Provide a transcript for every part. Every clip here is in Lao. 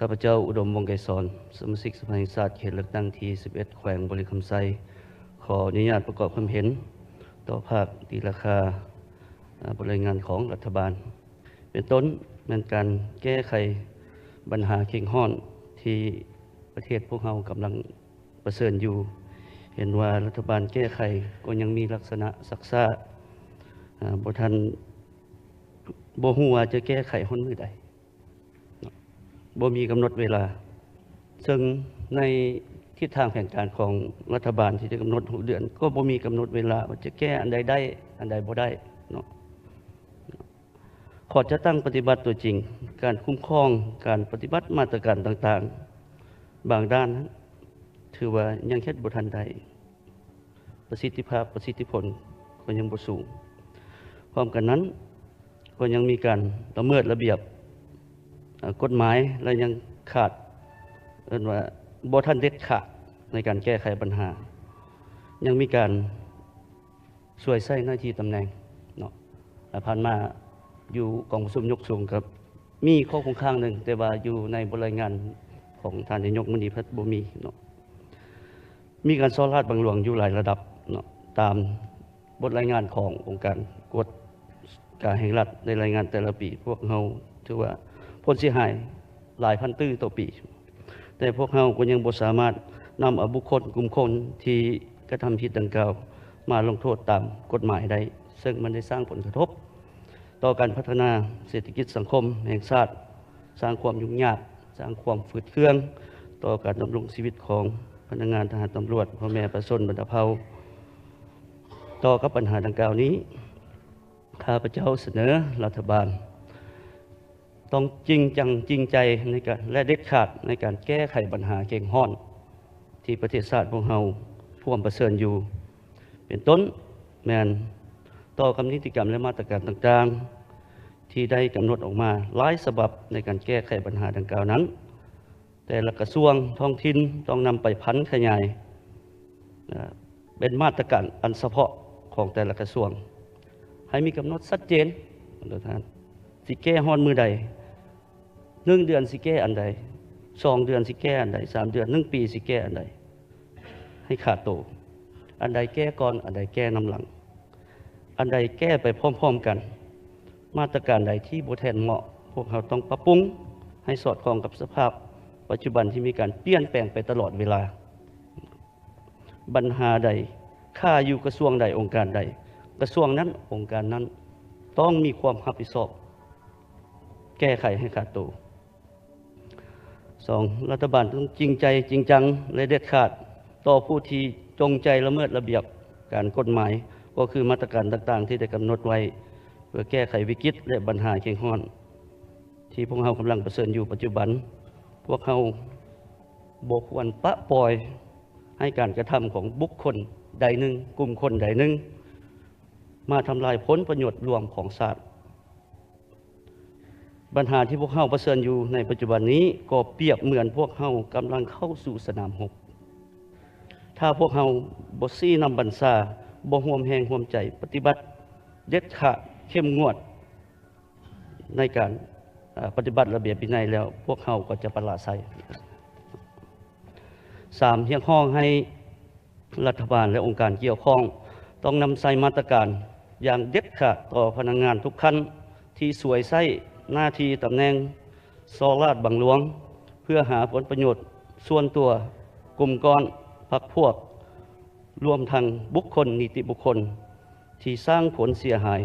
ຂ້າພະເຈົ້າ ອຸດົມ ວົງໄກສອນ ສະມາຊິກສະພາແຫ່ງຊາດ ເຂດເລືອກຕັ້ງທີສິບເອັດ ແຂວງບໍລິຄຳໄຊ ຂໍອະນຸຍາດປະກອບຄວາມເຫັນຕໍ່ພາກຕີລາຄາ ອາ ບົດລາຍງານຂອງລັດຖະບານ ເປັນຕົ້ນແມ່ນການແກ້ໄຂບັນຫາເຄັ່ງຮ້ອນທີ່ປະເທດພວກເຮົາກຳລັງປະເຊີນຢູ່. ເຫັນວ່າລັດຖະບານແກ້ໄຂກໍຍັງມີລັກສະນະຊັກຊ້າ ອາ ບໍ່ທັນ ບໍ່ຮູ້ວ່າຈະແກ້ໄຂຮອດມື້ໃດ ເນາະ ບໍ່ມີກຳນົດເວລາ ເຊິ່ງໃນທິດທາງແຜນການຂອງລັດຖະບານທີ່ຈະກຳນົດຫົກເດືອນ ກໍບໍ່ມີກຳນົດເວລາວ່າຈະແກ້ອັນໃດໄດ້ ອັນໃດບໍ່ໄດ້ເນາະ. ຂໍ້ຈັດຕັ້ງປະຕິບັດຕົວຈິງ, ການຄຸ້ມຄອງ, ການປະຕິບັດມາດຕະການຕ່າງໆ ບາງດ້ານນັ້ນ ຖືວ່າຍັງເຮັດບໍ່ທັນໄດ້. ປະສິດທິພາບ, ປະສິດທິຜົນກໍຍັງບໍ່ສູງ. ພ້ອມກັນນັ້ນ ກໍຍັງມີການລະເມີດລະບຽບ ເອີ ກົດໝາຍ ແລະ ຍັງຂາດ ເອີ້ນວ່າບໍ່ທັນເດັດຂາດໃນການແກ້ໄຂບັນຫາ. ຍັງມີການສວຍໃຊ້ໜ້າທີ່ຕຳແໜ່ງເນາະ. ແລະ ຜ່ານມາຢູ່ກອງປະຊຸມຍົກສູງກໍ ມີຂໍ້ຄົງຄ້າງໜຶ່ງ ແຕ່ວ່າຢູ່ໃນບົດລາຍງານຂອງທ່ານນາຍົກມື້ນີ້ພັດບໍ່ມີເນາະ. ມີການສໍ້ລາດບັງຫຼວງຢູ່ຫຼາຍລະດັບເນາະ ຕາມບົດລາຍງານຂອງອົງການກວດກາແຫ່ງລັດໄດ້ລາຍງານແຕ່ລະປີ. ພວກເຮົາຖືວ່າຜົນເສຍຫາຍຫຼາຍພັນຕື້ຕໍ່ປີ, ແຕ່ພວກເຮົາກໍຍັງບໍ່ສາມາດນຳເອົາບຸກຄົນກຸ່ມຄົນທີ່ກະທຳຜິດດັ່ງກ່າວມາລົງໂທດຕາມກົດໝາຍໄດ້, ເຊິ່ງມັນໄດ້ສ້າງຜົນກະທົບ ຕໍ່ການພັດທະນາເສດຖະກິດສັງຄົມແຫ່ງຊາດ, ສ້າງຄວາມຫຍຸ້ງຍາກ, ສ້າງຄວາມຝືດເຄືອງຕໍ່ການດຳລົງຊີວິດຂອງພະນັກງານ, ທະຫານ, ຕຳຫຼວດ, ພໍ່ແມ່ປະຊາຊົນບັນດາເຜົ່າ. ຕໍ່ກັບບັນຫາດັ່ງກ່າວນີ້, ຂ້າພະເຈົ້າສະເໜີລັດຖະບານຕ້ອງຈິງຈັງຈິງໃຈໃນການ ແລະ ເດັດຂາດໃນການແກ້ໄຂບັນຫາເຄັ່ງຮ້ອນທີ່ປະເທດຊາດພວກເຮົາພວມປະເຊີນຢູ່. ເປັນຕົ້ນແມ່ນຕໍ່ກັບນິຕິກຳ ແລະ ມາດຕະການຕ່າງໆ ທີ່ໄດ້ກຳນົດອອກມາຫຼາຍສະບັບໃນການແກ້ໄຂບັນຫາດັ່ງກ່າວນັ້ນ, ແຕ່ລະກະຊວງທ້ອງຖິ່ນຕ້ອງນຳໄປຜັນຂະຫຍາຍ ເປັນມາດຕະການອັນສະເພາະຂອງແຕ່ລະກະຊວງ ໃຫ້ມີກຳນົດຊັດເຈນວ່າທ່ານຊິແກ້ຮອດມື້ໃດ. ໜຶ່ງເດືອນຊິແກ້ອັນໃດ, ສອງເດືອນຊິແກ້ອັນໃດ, ສາມເດືອນ, ໜຶ່ງປີຊິແກ້ອັນໃດ ໃຫ້ຂາດໂຕ, ອັນໃດແກ້ກ່ອນ, ອັນໃດແກ້ນຳຫຼັງ, ອັນໃດແກ້ໄປພ້ອມໆກັນ, ມາດຕະການໃດທີ່ບໍ່ແມ່ນເໝາະ, ພວກເຮົາຕ້ອງປັບປຸງໃຫ້ສອດຄ່ອງກັບສະພາບປັດຈຸບັນທີ່ມີການປ່ຽນແປງໄປຕະຫຼອດເວລາ. ບັນຫາໃດຄາຢູ່ກະຊວງໃດ ອົງການໃດ, ກະຊວງນັ້ນ ອົງການນັ້ນ ຕ້ອງມີຄວາມຮັບຜິດຊອບ ແກ້ໄຂໃຫ້ຂາດໂຕ. ສອງ, ລັດຖະບານຕ້ອງຈິງໃຈຈິງຈັງ ແລະ ເດັດຂາດຕໍ່ຜູ້ທີ່ຈົງໃຈລະເມີດລະບຽບການກົດໝາຍ, ກໍຄືມາດຕະການຕ່າງໆທີ່ໄດ້ກຳນົດໄວ້ ເພື່ອແກ້ໄຂວິກິດ ແລະ ບັນຫາເຄັ່ງຮ້ອນ ທີ່ພວກເຮົາກຳລັງປະເຊີນຢູ່ປັດຈຸບັນ. ພວກເຮົາບໍ່ຄວນປະປ່ອຍໃຫ້ການກະທຳຂອງບຸກຄົນໃດໜຶ່ງ, ກຸ່ມຄົນໃດໜຶ່ງ ມາທຳລາຍຜົນປະໂຫຍດລວມຂອງຊາດ. ບັນຫາທີ່ພວກເຮົາປະເຊີນຢູ່ໃນປັດຈຸບັນນີ້ ກໍປຽບເໝືອນພວກເຮົາກຳລັງເຂົ້າສູ່ສະໜາມຮົບ. ຖ້າພວກເຮົາບໍ່ຊີ້ນຳບັນຊາ, ບໍ່ຮ່ວມແຮງຮ່ວມໃຈປະຕິບັດເດັດຂາດ, ເຂັ້ມງວດ ໃນການ ເອີ ປະຕິບັດລະບຽບວິໄນແລ້ວ, ພວກເຮົາກໍຈະປະລາໄຊ. ສາມ, ຮຽກຮ້ອງໃຫ້ລັດຖະບານ ແລະ ອົງການກ່ຽວຂ້ອງ ຕ້ອງນຳໃຊ້ມາດຕະການຢ່າງເດັດຂາດຕໍ່ພະນັກງານທຸກຂັ້ນທີ່ສວຍໃຊ້ໜ້າທີ່ຕຳແໜ່ງ ສໍ້ລາດບັງຫຼວງ ເພື່ອຫາຜົນປະໂຫຍດສ່ວນຕົວ, ກຸ່ມກ້ອນ, ພັກພວກ, ລວມທັງບຸກຄົນ, ນິຕິບຸກຄົນ ທີ່ສ້າງຜົນເສຍຫາຍ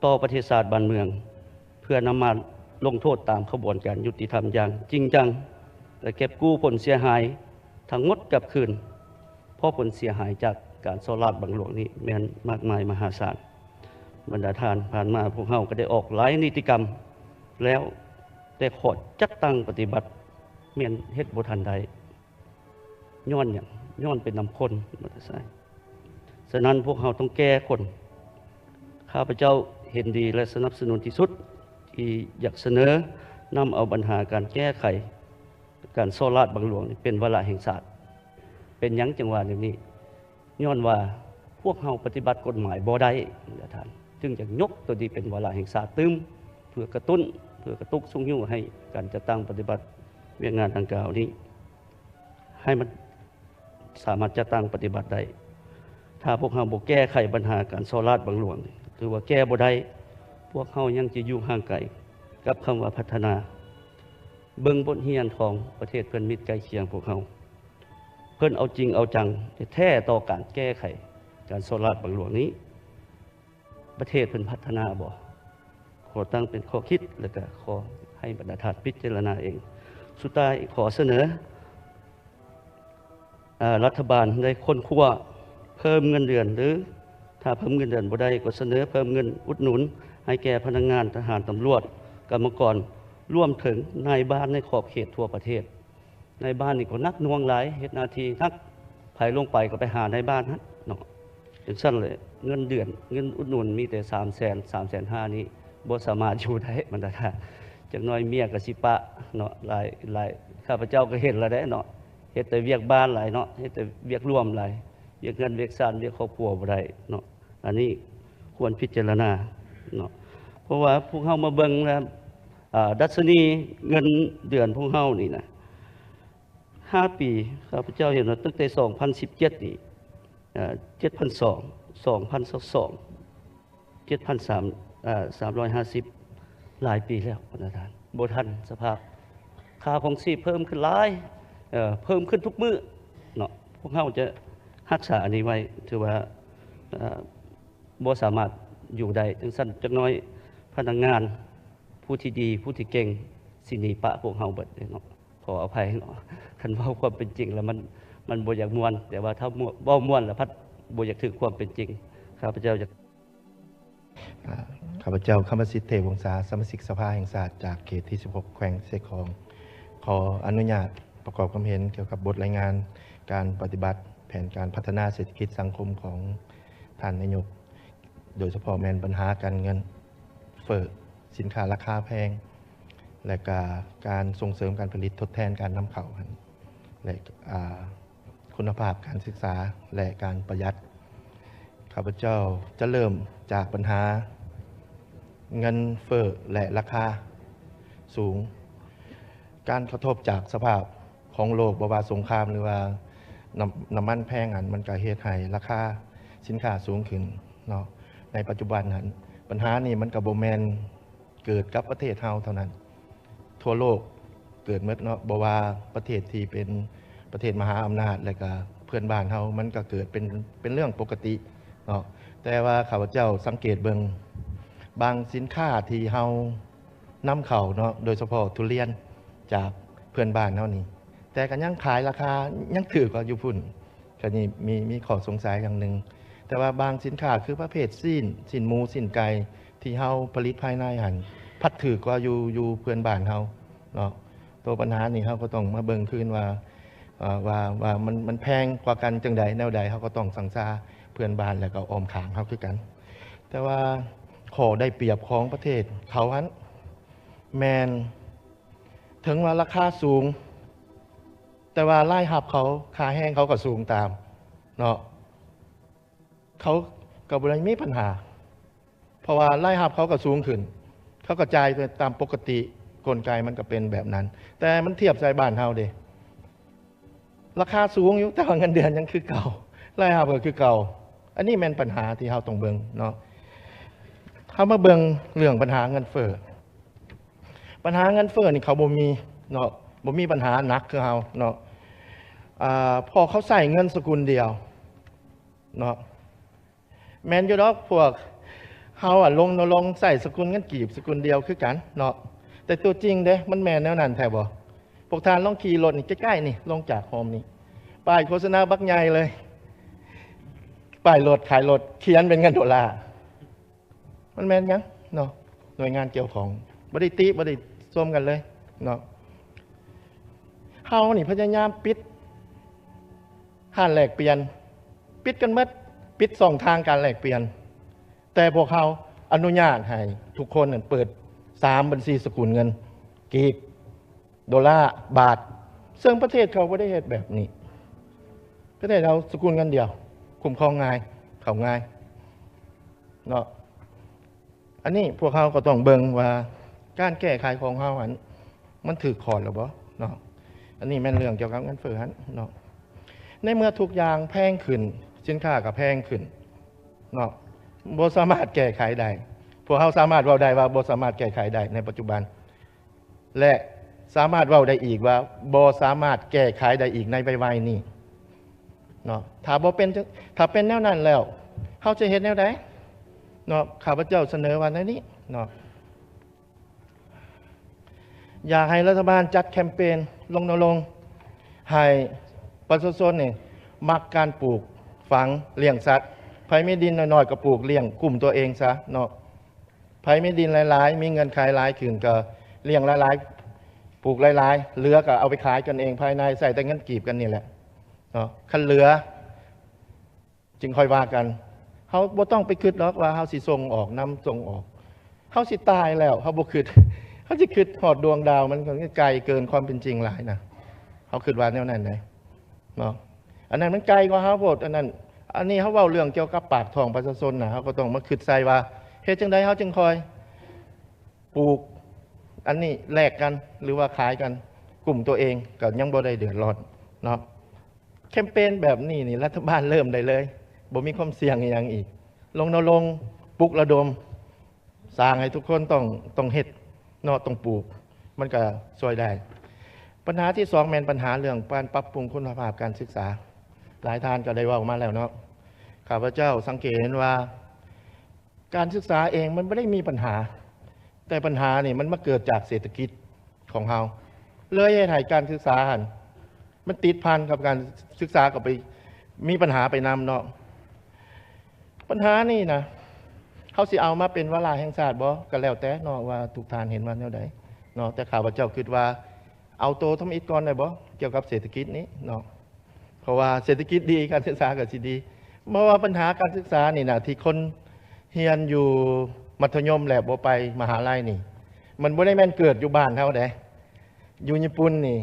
ຕໍ່ປະເທດຊາດບ້ານເມືອງ ເພື່ອນຳມາລົງໂທດຕາມຂະບວນການຍຸຕິທຳຢ່າງຈິງຈັງ ແລະ ເກັບກູ້ຜົນເສຍຫາຍທັງໝົດກັບຄືນ, ເພາະຜົນເສຍຫາຍຈາກການສໍ້ລາດບັງຫຼວງນີ້ແມ່ນມາກມາຍມະຫາສານ. ບັນດາທ່ານ, ຜ່ານມາພວກເຮົາກໍໄດ້ອອກຫຼາຍນິຕິກຳແລ້ວ, ແຕ່ຂໍ້ຈັດຕັ້ງປະຕິບັດແມ່ນເຮັດບໍ່ທັນໄດ້. ຍ້ອນຫຍັງ? ຍ້ອນເປັນນຳຄົນ ບໍ່ໄດ້ໃຊ້. ສະນັ້ນ ພວກເຮົາຕ້ອງແກ້ຄົນ. ຂ້າພະເຈົ້າເຫັນດີ ແລະ ສະໜັບສະໜູນທີ່ສຸດ ທີ່ຢາກສະເໜີນຳເອົາບັນຫາການແກ້ໄຂການສໍ້ລາດບັງຫຼວງນີ້ເປັນວາລະແຫ່ງຊາດ. ເປັນຫຍັງຈຶ່ງວ່າແນວນີ້? ຍ້ອນວ່າພວກເຮົາປະຕິບັດກົດໝາຍບໍ່ໄດ້ ທ່ານ, ຈຶ່ງຢາກຍົກໂຕນີ້ເປັນວາລະແຫ່ງຊາດຕື່ມ ເພື່ອກະຕຸ້ນ ເພື່ອກະຕຸກຊຸກຍູ້ໃຫ້ການຈັດຕັ້ງປະຕິບັດວຽກງານດັ່ງກ່າວນີ້ ໃຫ້ມັນສາມາດຈັດຕັ້ງປະຕິບັດໄດ້. ຖ້າພວກເຮົາບໍ່ແກ້ໄຂບັນຫາການສໍ້ລາດບັງຫຼວງ ຖືວ່າແກ້ບໍ່ໄດ້, ພວກເຮົາຍັງຈະຢູ່ຫ່າງໄກກັບຄຳວ່າພັດທະນາ. ເບິ່ງບົດຮຽນຂອງປະເທດເພື່ອນມິດໃກ້ຄຽງພວກເຮົາ, ເພິ່ນເອົາຈິງເອົາຈັງແທ້ໆຕໍ່ການແກ້ໄຂການສໍ້ລາດບັງຫຼວງນີ້. ປະເທດເພິ່ນພັດທະນາບໍ່? ຂໍຕັ້ງເປັນຂໍ້ຄິດ ແລະກະຂໍໃຫ້ບັນດາທ່ານພິຈາລະນາເອງ. ສຸດທ້າຍຂໍສະເໜີ ເອີ ລັດຖະບານໄດ້ຄົ້ນຄວ້າເພີ່ມເງິນເດືອນ ຫຼື ຖ້າເພີ່ມເງິນເດືອນບໍ່ໄດ້ ກໍສະເໜີເພີ່ມເງິນອຸດໜູນໃຫ້ແກ່ພະນັກງານ, ທະຫານ, ຕຳຫຼວດ, ກຳມະກອນ, ລວມເຖິງນາຍບ້ານໃນຂອບເຂດທົ່ວປະເທດ. ນາຍບ້ານນີ້ກໍໜັກໜ່ວງຫຼາຍ, ເຮັດໜ້າທີ່ໜັກ, ໃຜລົງໄປກໍໄປຫານາຍບ້ານຫັ້ນເນາະ. ຈັ່ງຊັ້ນແຫຼະ ເງິນເດືອນ, ເງິນອຸດໜູນມີແຕ່ສາມແສນ, ສາມແສນຫ້ານີ້ ບໍ່ສາມາດຢູ່ໄດ້ ບັນດາທ່ານ. ຈັກໜ້ອຍເມຍກໍຊິປະເນາະ, ຫຼາຍ, ຫຼາຍ, ຂ້າພະເຈົ້າກໍເຫັນແລ້ວເດ້ເນາະ, ເຮັດແຕ່ວຽກບ້ານຫຼາຍເນາະ, ເຮັດແຕ່ວຽກລວມຫຼາຍ, ວຽກເຮືອນວຽກຊານ, ວຽກຄອບຄົວບໍ່ໄດ້ເນາະ. ອັນນີ້ຄວນພິຈາລະນາເນາະ, ເພາະວ່າພວກເຮົາມາເບິ່ງແລ້ວ ອາ ດັດຊະນີເງິນເດືອນພວກເຮົານີ້ນະ ຫ້າປີ ຂ້າພະເຈົ້າເຫັນວ່າຕັ້ງແຕ່ສອງພັນສິບເຈັດນີ້ ເອີ ເຈັດພັນສອງ ສອງພັນຊາວສອງ ເຈັດພັນສາມ ເອີ ສາມຮ້ອຍຫ້າສິບ ຫຼາຍປີແລ້ວທ່ານ, ບໍ່ທັນສະພາບ. ຄ່າຄອງຊີບເພີ່ມຂຶ້ນຫຼາຍ, ເອີ ເພີ່ມຂຶ້ນທຸກມື້ເນາະ. ພວກເຮົາຈະຮັກສາອັນນີ້ໄວ້ ຖືວ່າ ເອີ ບໍ່ສາມາດຢູ່ໄດ້. ຈັ່ງຊັ້ນຈັກໜ້ອຍພະນັກງານຜູ້ທີ່ດີ ຜູ້ທີ່ເກັ່ງ ຊິໜີປະພວກເຮົາເບິດເດ້ເນາະ. ຂໍອະໄພເນາະ, ຄັນເວົ້າຄວາມເປັນຈິງແລ້ວມັນ, ມັນບໍ່ຢາກມ່ວນ, ແຕ່ວ່າຖ້າເວົ້າມ່ວນແລ້ວພັດບໍ່ຢາກຖືກຄວາມເປັນຈິງ. ຂ້າພະເຈົ້າຢາກ ອາ ຂ້າພະເຈົ້າ ຄຳປະສິດ ເທບວົງສາ, ສະມາຊິກສະພາແຫ່ງຊາດ ຈາກເຂດທີສິບຫົກ ແຂວງເຊກອງ ຂໍອະນຸຍາດປະກອບຄວາມເຫັນກ່ຽວກັບບົດລາຍງານການປະຕິບັດແຜນການພັດທະນາເສດຖະກິດສັງຄົມຂອງທ່ານນາຍົກ, ໂດຍສະເພາະແມ່ນບັນຫາການເງິນເຟີ້, ສິນຄ້າລາຄາແພງ ແລະກະການສົ່ງເສີມການຜະລິດທົດແທນການນຳເຂົ້າຫັ້ນ ແລະ ອາ ຄຸນນະພາບການສຶກສາ ແລະ ການປະຢັດ. ຂ້າພະເຈົ້າຈະເລີ່ມຈາກບັນຫາເງິນເຟີ້ ແລະ ລາຄາສູງ. ການກະທົບຈາກສະພາບຂອງໂລກ, ບໍ່ວ່າສົງຄາມ ຫຼືວ່ານ້ຳ, ນ້ຳມັນແພງຫັ້ນ, ມັນກະເຮັດໃຫ້ລາຄາສິນຄ້າສູງຂຶ້ນເນາະ. ໃນປັດຈຸບັນຫັ້ນ ບັນຫານີ້ມັນກະບໍ່ແມ່ນເກີດກັບປະເທດເຮົາເທົ່ານັ້ນ, ທົ່ວໂລກເກີດໝົດເນາະ, ບໍ່ວ່າປະເທດທີ່ເປັນປະເທດມະຫາອຳນາດ ແລະກະເພື່ອນບ້ານເຮົາ ມັນກະເກີດເປັນ, ເປັນເລື່ອງປົກກະຕິເນາະ. ແຕ່ວ່າຂ້າພະເຈົ້າສັງເກດເບິ່ງ ບາງສິນຄ້າທີ່ເຮົານຳເຂົ້າເນາະ, ໂດຍສະເພາະທຸລຽນຈາກເພື່ອນບ້ານເຮົານີ້, ແຕ່ກະຍັງຂາຍລາຄາຍັງຖືກກວ່າຢູ່ພຸ້ນ. ກະນີ້ມີ, ມີຂໍ້ສົງໄສຢ່າງໜຶ່ງ. ແຕ່ວ່າບາງສິນຄ້າຄືປະເພດຊີ້ນ, ຊີ້ນໝູ, ຊີ້ນໄກ່ ທີ່ເຮົາຜະລິດພາຍໃນຫັ້ນ ພັດຖືກກວ່າຢູ່, ຢູ່ເພື່ອນບ້ານເຮົາເນາະ. ໂຕບັນຫານີ້ເຮົາກໍຕ້ອງມາເບິ່ງຄືນວ່າ, ເອີ, ວ່າ, ວ່າມັນ, ມັນແພງກວ່າກັນຈັ່ງໃດ, ແນວໃດ, ເຮົາກໍຕ້ອງສັງຊາເພື່ອນບ້ານ ແລະກໍອ້ອມຂ້າງເຮົາຄືກັນ. ແຕ່ວ່າຂໍ້ໄດ້ປຽບຂອງປະເທດເຂົາຫັ້ນ ແມ່ນເຖິງວ່າລາຄາສູງ, ແຕ່ວ່າລາຍຮັບເຂົາ, ຄ່າແຮງເຂົາກໍສູງຕາມເນາະ. ເຂົາກໍບໍ່ໄດ້ມີບັນຫາ ເພາະວ່າລາຍຮັບເຂົາກໍສູງຂຶ້ນ, ເຂົາກໍຈ່າຍໄປຕາມປົກກະຕິ, ກົນໄກມັນກໍເປັນແບບນັ້ນ. ແຕ່ມັນທຽບໃສ່ບ້ານເຮົາເດ, ລາຄາສູງຢູ່ ແຕ່ວ່າເງິນເດືອນຍັງຄືເກົ່າ, ລາຍຮັບກໍຄືເກົ່າ. ອັນນີ້ແມ່ນບັນຫາທີ່ເຮົາຕ້ອງເບິ່ງເນາະ. ເຮົາມາເບິ່ງເລື່ອງບັນຫາເງິນເຟີ້. ບັນຫາເງິນເຟີ້ນີ້ເຂົາບໍ່ມີເນາະ, ບໍ່ມີບັນຫາໜັກຄືເຮົາເນາະ. ອາ ເພາະເຂົາໃຊ້ເງິນສະກຸນດຽວເນາະ. ແມ່ນຢູ່ດອກ ພວກເຮົາອະລົງນະລົງໃຊ້ສະກຸນເງິນກີບສະກຸນດຽວຄືກັນເນາະ, ແຕ່ຕົວຈິງເດ້ ມັນແມ່ນແນວນັ້ນແທ້ບໍ່? ພວກທ່ານລອງຂີ່ລົດນີ້ໃກ້ໆນີ້ ລົງຈາກໂຮມນີ້ ປ້າຍໂຄສະນາບັກໃຫຍ່ເລີຍ, ປ້າຍລົດຂາຍລົດຂຽນເປັນເງິນໂດລາ. ມັນແມ່ນຫຍັງເນາະ? ໜ່ວຍງານກ່ຽວຂ້ອງ ບໍ່ໄດ້ຕິ ບໍ່ໄດ້ຊົມກັນເລີຍເນາະ. ເຮົານີ້ພະຍາຍາມປິດຮ້ານແລກປ່ຽນ, ປິດກັນໝົດ, ປິດຊ່ອງທາງການແລກປ່ຽນ, ແຕ່ພວກເຮົາອະນຸຍາດໃຫ້ທຸກຄົນນັ້ນເປີດສາມບັນຊີສະກຸນເງິນ, ກີບ, ໂດລາ, ບາດ, ເຊິ່ງປະເທດເຂົາບໍ່ໄດ້ເຮັດແບບນີ້. ປະເທດເຮົາສະກຸນເງິນດຽວ, ຄຸ້ມຄອງງ່າຍ, ເຂົ້າງ່າຍເນາະ. ອັນນີ້ພວກເຮົາກໍຕ້ອງເບິ່ງວ່າ ການແກ້ໄຂຂອງເຮົາຫັ້ນ ມັນຖືກຂອດແລ້ວບໍ່ເນາະ? ອັນນີ້ແມ່ນເລື່ອງກ່ຽວກັບເງິນເຟີ້ຫັ້ນເນາະ. ໃນເມື່ອທຸກຢ່າງແພງຂຶ້ນ, ສິນຄ້າກໍແພງຂຶ້ນເນາະ, ບໍ່ສາມາດແກ້ໄຂໄດ້. ພວກເຮົາສາມາດເວົ້າໄດ້ວ່າບໍ່ສາມາດແກ້ໄຂໄດ້ໃນປັດຈຸບັນ ແລະ ສາມາດເວົ້າໄດ້ອີກວ່າບໍ່ສາມາດແກ້ໄຂໄດ້ອີກໃນໄວໆນີ້ເນາະ. ຖ້າບໍ່ເປັນ, ຖ້າເປັນແນວນັ້ນແລ້ວ ເຮົາຈະເຮັດແນວໃດເນາະ? ຂ້າພະເຈົ້າສະເໜີວ່າແນວນີ້ເນາະ. ຢາກໃຫ້ລັດຖະບານຈັດແຄມເປນລົນນະລົງໃຫ້ປະຊາຊົນນີ້ມັກການປູກຝັງ, ລ້ຽງສັດ. ໃຜມີດິນນ້ອຍໆກໍປູກລ້ຽງກຸ້ມຕົວເອງຊະເນາະ. ໃຜມີດິນຫຼາຍໆ, ມີເງື່ອນໄຂຫຼາຍຂຶ້ນ ກໍລ້ຽງຫຼາຍໆ, ປູກຫຼາຍໆ, ເຫຼືອກໍເອົາໄປຂາຍກັນເອງພາຍໃນ, ໃຊ້ແຕ່ເງິນກີບກັນນີ້ແຫຼະເນາະ. ຄັນເຫຼືອ ຈຶ່ງຄ່ອຍວ່າກັນ. ເຮົາບໍ່ຕ້ອງໄປຄິດດອກວ່າເຮົາຊິສົ່ງອອກນຳ ສົ່ງອອກ. ເຮົາຊິຕາຍແລ້ວ ເຮົາບໍ່ຄິດ, ເຮົາຊິຄິດຮອດດວງດາວ ມັນກໍໄກເກີນຄວາມເປັນຈິງຫຼາຍນະ. ເຮົາຄິດວ່າແນວນັ້ນໃດເນາະ. ອັນນັ້ນມັນໄກກວ່າເຮົາໂພດ. ອັນນັ້ນ, ອັນນີ້ເຮົາເວົ້າເລື່ອງກ່ຽວກັບປາກທ້ອງປະຊາຊົນນະ, ເຮົາກໍຕ້ອງມາຄິດໃສ່ວ່າ ເຮັດຈັ່ງໃດເຮົາຈຶ່ງຄ່ອຍປູກອັນນີ້ແລກກັນ ຫຼືວ່າຂາຍກັນ, ກຸ້ມຕົວເອງກໍຍັງບໍ່ໄດ້ເດືອດຮ້ອນເນາະ. ແຄມເປນແບບນີ້ນີ້ ລັດຖະບານເລີ່ມໄດ້ເລີຍ, ບໍ່ມີຄວາມສ່ຽງອີ່ຫຍັງອີກ. ລົນນະລົງ, ປຸກລະດົມ, ສ້າງໃຫ້ທຸກຄົນຕ້ອງ, ຕ້ອງເຮັດເນາະ, ຕ້ອງປູກ, ມັນກະຊ່ວຍໄດ້. ບັນຫາທີສອງແມ່ນບັນຫາເລື່ອງການປັບປຸງຄຸນນະພາບການສຶກສາ. ຫຼາຍທ່ານກໍໄດ້ເວົ້າມາແລ້ວເນາະ. ຂ້າພະເຈົ້າສັງເກດເຫັນວ່າ ການສຶກສາເອງມັນບໍ່ໄດ້ມີບັນຫາ, ແຕ່ບັນຫານີ້ມັນມາເກີດຈາກເສດຖະກິດຂອງເຮົາ, ເລີຍເຮັດໃຫ້ການສຶກສາຫັ້ນມັນຕິດພັນກັບການສຶກສາ, ກໍໄປມີບັນຫາໄປນຳເນາະ. ບັນຫານີ້ນະ ເຮົາຊິເອົາມາເປັນວາລະແຫ່ງຊາດບໍ່? ກໍແລ້ວແຕ່ເນາະວ່າທຸກທ່ານເຫັນວ່າແນວໃດເນາະ, ແຕ່ຂ້າພະເຈົ້າຄິດວ່າເອົາໂຕທຳອິດກ່ອນໄດ້ບໍ່ ກ່ຽວກັບເສດຖະກິດນີ້ເນາະ? ເພາະວ່າເສດຖະກິດດີ ການສຶກສາກໍຊິດີ. ເພາະວ່າບັນຫາການສຶກສານີ້ນະ ທີ່ຄົນຮຽນຢູ່ມັດທະຍົມແລ້ວບໍ່ໄປມະຫາໄລນີ້ ມັນບໍ່ໄດ້ແມ່ນເກີດຢູ່ບ້ານເຮົາເດ້. ຢູ່ຍີ່ປຸ່ນນີ້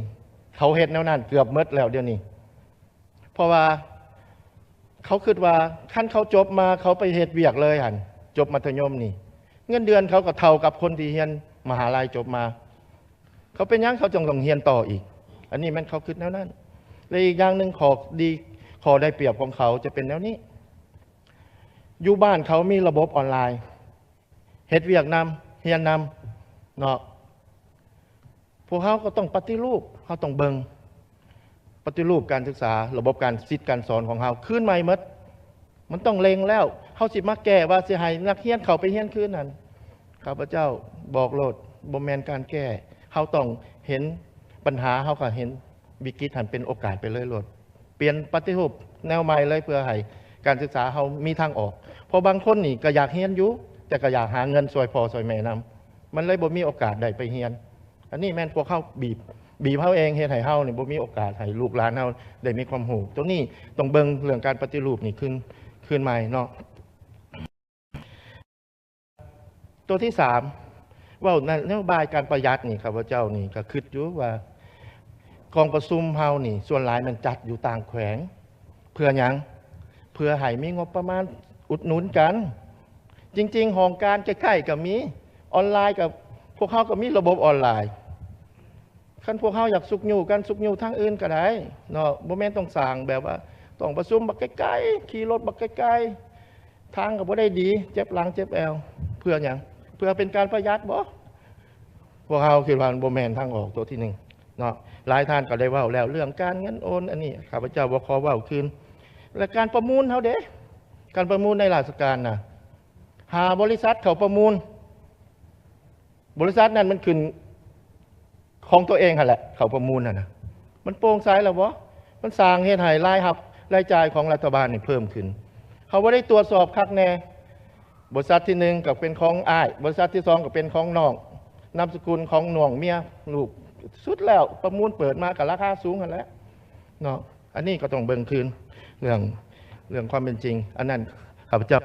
ເຂົາເຮັດແນວນັ້ນເກືອບໝົດແລ້ວດຽວນີ້. ເພາະວ່າເຂົາຄິດວ່າ ຄັນເຂົາຈົບມາ ເຂົາໄປເຮັດວຽກເລີຍຫັ້ນ, ຈົບມັດທະຍົມນີ້ ເງິນເດືອນເຂົາກໍເທົ່າກັບຄົນທີ່ຮຽນມະຫາໄລຈົບມາ. ເຂົາເປັນຫຍັງເຂົາຈຶ່ງຕ້ອງຮຽນຕໍ່ອີກ? ອັນນີ້ແມ່ນເຂົາຄິດແນວນັ້ນ. ແລະ ອີກຢ່າງໜຶ່ງ ຂໍ້ດີ ຂໍ້ໄດ້ປຽບຂອງເຂົາຈະເປັນແນວນີ້, ຢູ່ບ້ານເຂົາມີລະບົບອອນລາຍ, ເຮັດວຽກນຳ, ຮຽນນຳເນາະ. ພວກເຮົາກໍຕ້ອງປະຕິຮູບ, ເຮົາຕ້ອງເບິ່ງ, ປະຕິຮູບການສຶກສາ, ລະບົບການສິດການສອນຂອງເຮົາຄືນໃໝ່ໝົດ. ມັນຕ້ອງເລັ່ງແລ້ວ. ເຮົາຊິມາແກ້ວ່າຊິໃຫ້ນັກຮຽນເຂົ້າໄປຮຽນຄືນນັ້ນ, ຂ້າພະເຈົ້າບອກໂລດ, ບໍ່ແມ່ນການແກ້. ເຮົາຕ້ອງເຫັນບັນຫາ, ເຮົາກໍເຫັນວິກິດຫັ້ນເປັນໂອກາດໄປເລີຍໂລດ. ປ່ຽນປະຕິຮູບແນວໃໝ່ເລີຍ ເພື່ອໃຫ້ການສຶກສາເຮົາມີທາງອອກ. ເພາະບາງຄົນນີ້ກໍຢາກຮຽນຢູ່, ແຕ່ກໍຢາກຫາເງິນຊ່ວຍພໍ່ຊ່ວຍແມ່ນຳ, ມັນເລີຍບໍ່ມີໂອກາດໄດ້ໄປຮຽນ. ອັນນີ້ແມ່ນພວກເຮົາບີບ, ບີບເຮົາເອງ, ເຮັດໃຫ້ເຮົານີ້ບໍ່ມີໂອກາດໃຫ້ລູກຫຼານເຮົາໄດ້ມີຄວາມຮູ້. ໂຕນີ້ຕ້ອງເບິ່ງເລື່ອງການປະຕິຮູບນີ້ຄືນ, ຄືນໃໝ່ເນາະ. ໂຕທີສາມ ເວົ້າໃນນະໂຍບາຍການປະຢັດນີ້, ຂ້າພະເຈົ້ານີ້ກໍຄິດຢູ່ວ່າ ກອງປະຊຸມເຮົານີ້ສ່ວນຫຼາຍແມ່ນຈັດຢູ່ຕ່າງແຂວງ. ເພື່ອຫຍັງ? ເພື່ອໃຫ້ມີງົບປະມານອຸດໜູນກັນ. ຈິງໆ ຫ້ອງການໃກ້ໆກໍມີ, ອອນລາຍກໍ ພວກເຮົາກໍມີລະບົບອອນລາຍ. ຄັນພວກເຮົາຢາກຊຸກຍູ້ກັນ, ຊຸກຍູ້ທາງອື່ນກໍໄດ້ເນາະ, ບໍ່ແມ່ນຕ້ອງສ້າງແບບວ່າຕ້ອງປະຊຸມບັກໄກໆ, ຂີ່ລົດບັກໄກໆ, ທາງກໍບໍ່ໄດ້ດີ, ເຈັບຫຼັງເຈັບແອວ. ເພື່ອຫຍັງ? ເພື່ອເປັນການປະຢັດບໍ? ພວກເຮົາຄິດວ່າມັນບໍ່ແມ່ນທາງອອກໂຕທີໜຶ່ງເນາະ. ຫຼາຍທ່ານກໍໄດ້ເວົ້າແລ້ວເລື່ອງການເງິນໂອນ, ອັນນີ້ຂ້າພະເຈົ້າບໍ່ຂໍເວົ້າຄືນ. ແລະ ການປະມູນເຮົາເດ? ການປະມູນໃນລາຊະການນະ, ຫາບໍລິສັດເຂົ້າປະມູນ, ບໍລິສັດນັ້ນມັນຂຶ້ນຂອງຕົວເອງຫັ້ນແຫຼະ, ເຂົ້າປະມູນຫັ້ນນະ, ມັນໂປ່ງໃສແລ້ວບໍ່? ມັນສ້າງເຮັດໃຫ້ລາຍຮັບລາຍຈ່າຍຂອງລັດຖະບານນີ້ເພີ່ມຂຶ້ນ. ເຮົາບໍ່ໄດ້ຕວດສອບຄັກແນ່. ບໍລິສັດທີໜຶ່ງກໍເປັນຂອງອ້າຍ, ບໍລິສັດທີສອງກໍເປັນຂອງນ້ອງ, ນາມສະກຸນຂອງນ້ອງເມຍລູກ, ສຸດແລ້ວປະມູນເປີດມາກໍລາຄາສູງຫັ້ນແຫຼະເນາະ. ອັນນີ້ກໍຕ້ອງເບິ່ງຄືນເລື່ອງ, ເລື່ອງຄວາມເປັນຈິງ. ອັນນັ້ນຂ້າພະເຈົ້າ